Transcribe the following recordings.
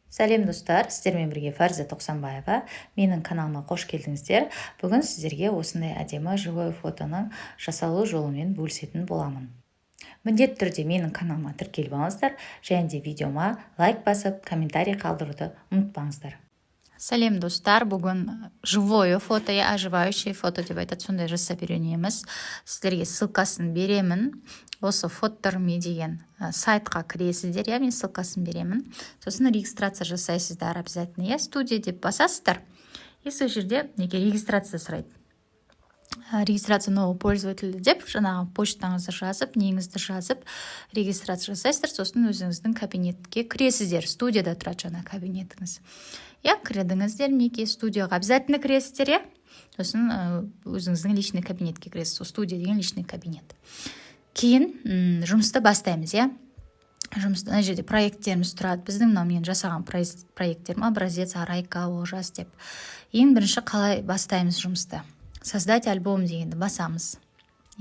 Сәлем, достар! Сіздермен бірге Фариза Тоқсанбаева. Менің каналыма қош келдіңіздер! Бүгін сіздерге осындай әдемі живой фотоның жасалу жолымен бөлісетін боламын. Міндетті түрде менің каналыма тіркеліп алыңыздар және де видеома лайк басып, комментарий қалдыруды ұмытпаңыздар. Сәлем, достар! Бүгін живое фото, иә, оживающее фото деп айтады, сондай жасап үйренеміз. Сіздерге ссылкасын беремін. Осы Фотторми деген сайтқа кіресіздер, иә, мен ссылкасын беремін. Сосын регистрация жасайсыздар обязательно, иә. «Студия» деп басасыздар, и сол жерде неге регистрация сұрайды, «Регистрация нового пользователя» деп, жаңағы почтаңызды жазып, неңізді жазып, регистрация жасайсыздар. Сосын өзіңіздің кабинетке кіресіздер. Студияда тұрады жаңа кабинетіңіз, иә. Кірдіңіздер, мінекей, студияға обязательно кіресіздер, иә. Сосын өзіңіздің личный кабинетке кіресіз. Сол «Студия» деген личный кабинет. Кейін жұмысты бастаймыз, иә. Жұмысты мына жерде проекттеріміз тұрады біздің. Мынау мен жасаған проекттерім: образец, Арайка, Олжас деп. Ең бірінші қалай бастаймыз жұмысты? «Создать альбом» дегенді басамыз.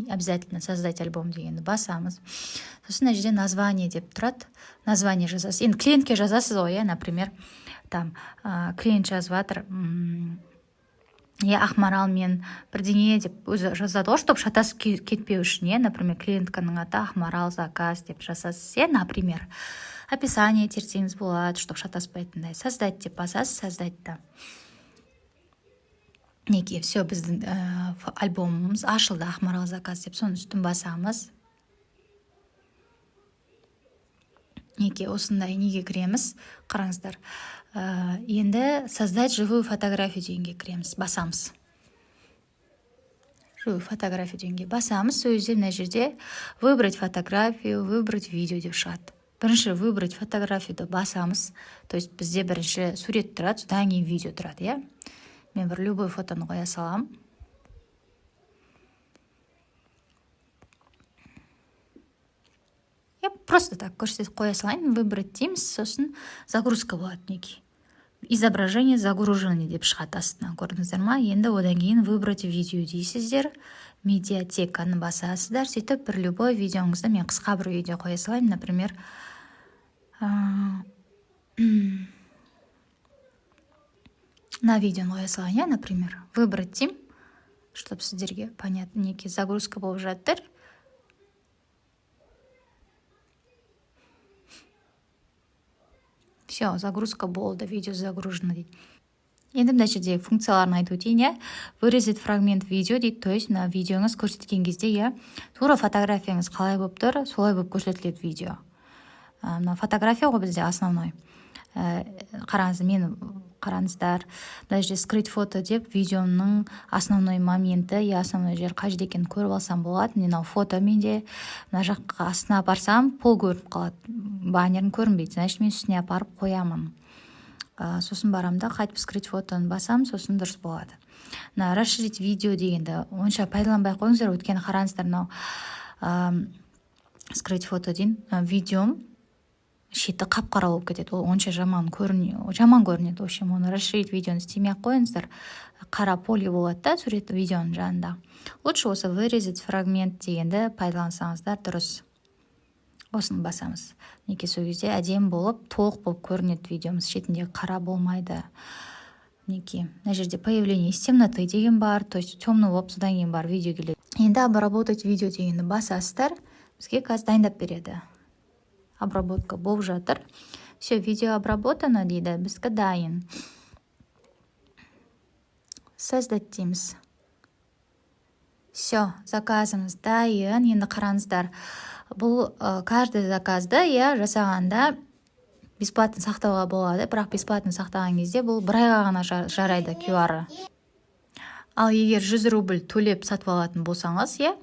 Обязательно «Создать альбом» дегенді басамыз. Сосын мына жерде «Название» деп тұрады, название жазасыз. Енді клиентке жазасыз ғой, иә. Например, там клиент жазып жатыр, иә, Ақмарал мен бірдеңе деп өзі жазады ғой, чтобы шатасып кетпеу үшін, иә. Например, клиентканың аты Ақмарал, заказ деп жазасыз, иә. Например, описание терсеңіз болады, чтобы шатаспайтындай. «Создать» деп басасыз. «Создать»та, мінекей, все, біздің альбомымыз ашылды, «Ақмарал заказ» деп. Соның үстін басамыз. Мінекей, осындай неге кіреміз, қараңыздар. Енді «Создать живую фотографию» дегенге кіреміз, басамыз. «Живую фотографию» дегенге басамыз. Сол кезде мына жерде «Выбрать фотографию», «Выбрать видео» деп шығады. Бірінші «Выбрать фотографию»ды басамыз. То есть бізде бірінші сурет тұрады, содан кейін видео тұрады, иә. Мен бір любой фотоны қоя саламын. Иә, просто так көрсетіп қоя салайын. «Выбрать» дейміз. Сосын загрузка болады. Мінекей, «Изображение загружено» деп шығады астынан, көрдіңіздер ма? Енді одан кейін «Выбрать видео» дейсіздер, медиатеканы басасыздар. Сөйтіп бір любой видеоңызды, мен қысқа бір видео қоя салайын, например, мына видеоны қоя салайын, иә. Например, «Выбрать» деймін, чтобы сіздерге понятно. Мінекей, загрузка болып жатыр. Все, загрузка болды, «Видео загружено» дейді. Енді мына жерде функцияларын айтып өтейін, иә. «Вырезать фрагмент видео» дейді. То есть мына видеоңыз көрсеткен кезде, иә, тура фотографияңыз қалай болып тұр, солай болып көрсетіледі видео. Мына фотография ғой бізде основной. Қараңыз, мен, қараңыздар, мына жерде «Скрыть фото» деп, видеоның основной моменті, я основной жер қай жерде екенін көріп алсам болады. Міне, мынау фото менде. Мына жаққа, астына апарсам, пол көрініп қалады, баннерім көрінбейді. Значит, мен үстіне апарып қоямын. Сосын барамын да, қайтып «Скрыть фото»ны басамын, сосын дұрыс болады. Мына «Расширить видео» дегенді онша пайдаланбай ақ қойыңыздар, өйткені қараңыздар, мынау «Скрыть фото» дейін, видеом шеті қап қара болып кетеді, ол онша жаман көрінеді. В общем, оны, «Расширить видео»ны істемей ақ қойыңыздар, қара поле болады да сурет видеоның жанында. Лучше осы «Вырезать фрагмент» дегенді пайдалансаңыздар дұрыс. Осыны басамыз. Мінекей, сол кезде әдемі болып, толық болып көрінеді видеомыз, шетіндегі қара болмайды. Мінекей, мына жерде «Появление из темноты» деген бар, то есть темный болып, содан кейін барып видео келеді. Енді «Обработать видео» дегенді басасыздар. Бізге қазір дайындап береді, обработка болып жатыр. Все, «Видео обработано» дейді, біздікі дайын. «Создать» дейміз. Все, заказымыз дайын. Енді қараңыздар, бұл каждый заказды, иә, жасағанда бесплатно сақтауға болады, бірақ бесплатно сақтаған кезде бұл бір айға ғана жарайды QR. Ал егер 100 рубль төлеп сатып алатын болсаңыз, иә,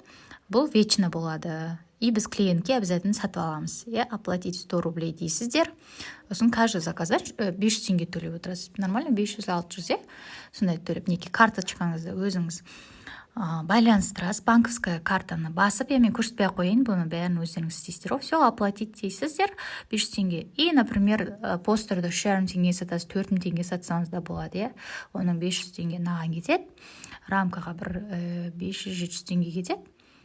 бұл вечно болады. И біз клиентке обязательно сатып аламыз, иә. «Оплатить 100 рублей» дейсіздер. Сосын каждый заказдан 500 теңге төлеп отырасыз. Нормально, 500, 600, иә, сондай төлеп. Мінекей, карточкаңызды өзіңіз байланыстырасыз, банковская картаны басып, иә. Мен көрсетпей ақ қояйын бұны, бәрін өздеріңіз істейсіздер ғой. Все, «Оплатить» дейсіздер, 500 теңге. И, например, постерді 3,5 теңге сатасыз, 4000 теңге сатсаңыз да болады, иә. Оның 500 теңге мынаған кетеді, рамкаға бір 500-700 теңге кетеді.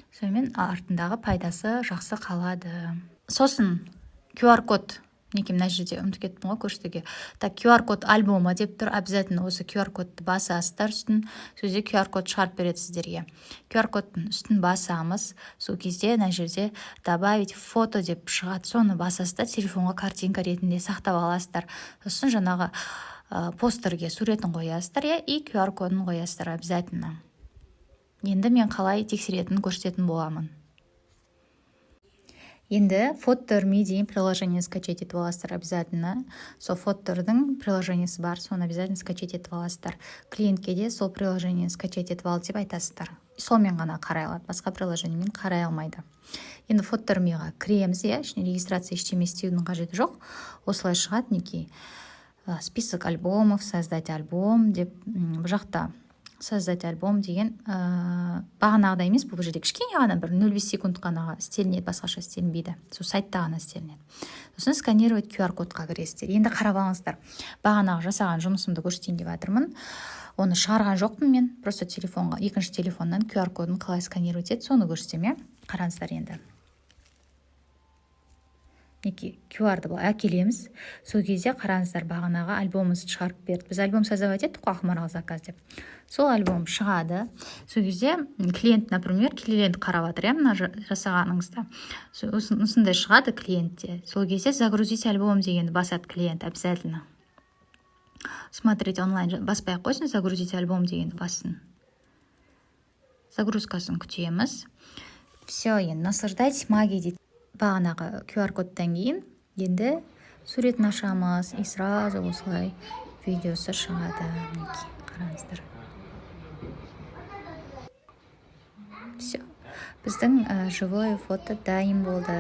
Сонымен артындағы пайдасы жақсы қалады. Сосын QR код. Мінекей, мына жерде ұмытып кеттім ғой көрсетуге. Так, QR код альбома деп тұр. Обязательно осы QR кодты басасыздар үстін. Сол кезде QR код шығарып береді сіздерге. QR кодтың үстін басамыз. Сол кезде мына жерде «Добавить фото» деп шығады. Соны басасыз да, телефонға картинка ретінде сақтап аласыздар. Сосын жаңағы постерге суретін қоясыздар, иә, и QR кодын қоясыздар обязательно. Енді мен қалай тексеретінін көрсететін боламын. Енді Фотторми деген приложение скачать етіп аласыздар обязательно. Сол Фоттордың приложениесі бар, соны обязательно скачать етіп аласыздар. Клиентке де сол приложениені скачать етіп ал деп айтасыздар. Сонымен ғана қарай алады, басқа приложениемен қарай алмайды. Енді Фоттормиға кіреміз, иә. Ішіне регистрация, ештеме істеудің қажеті жоқ. Осылай шығады, мінекей, «Список альбомов», «Создать альбом» деп. Бұл жақта «Создать альбом» деген бағанағыдай емес, бұл жерде кішкене ғана, бір 0,5 секунд қана істелінеді, басқаша істелінбейді, сол сайтта ғана істелінеді. Сосын «Сканировать QR кодқа» кіресіздер. Енді қарап алыңыздар, бағанағы жасаған жұмысымды көрсетейін деп жатырмын. Оны шығарған жоқпын мен, просто телефонға, екінші телефоннан QR кодын қалай сканировать етеді, соны көрсетемін, иә. Қараңыздар енді, мінекей, QR-ды былай әкелеміз. Сол кезде қараңыздар, бағанағы альбомымызды шығарып берді. Біз альбом создавать еттік қой, «Ақмарал заказ» деп. Сол альбом шығады. Сол кезде клиент, например, клиент қарап жатыр, иә, мына жасағаныңызда. Осындай шығады клиентте. Сол кезде «Загрузить альбом» дегенді басады клиент обязательно. «Смотреть онлайн» баспай ақ қойсын, «Загрузить альбом» дегенді бассын. Загрузкасын күтеміз. Все, енді «Наслаждайтесь магией» дейді. Бағанағы QR кодтан кейін енді суретін ашамыз, и сразу осылай видеосы шығады. Мінекей, қараңыздар. Все, біздің живое фото дайын болды.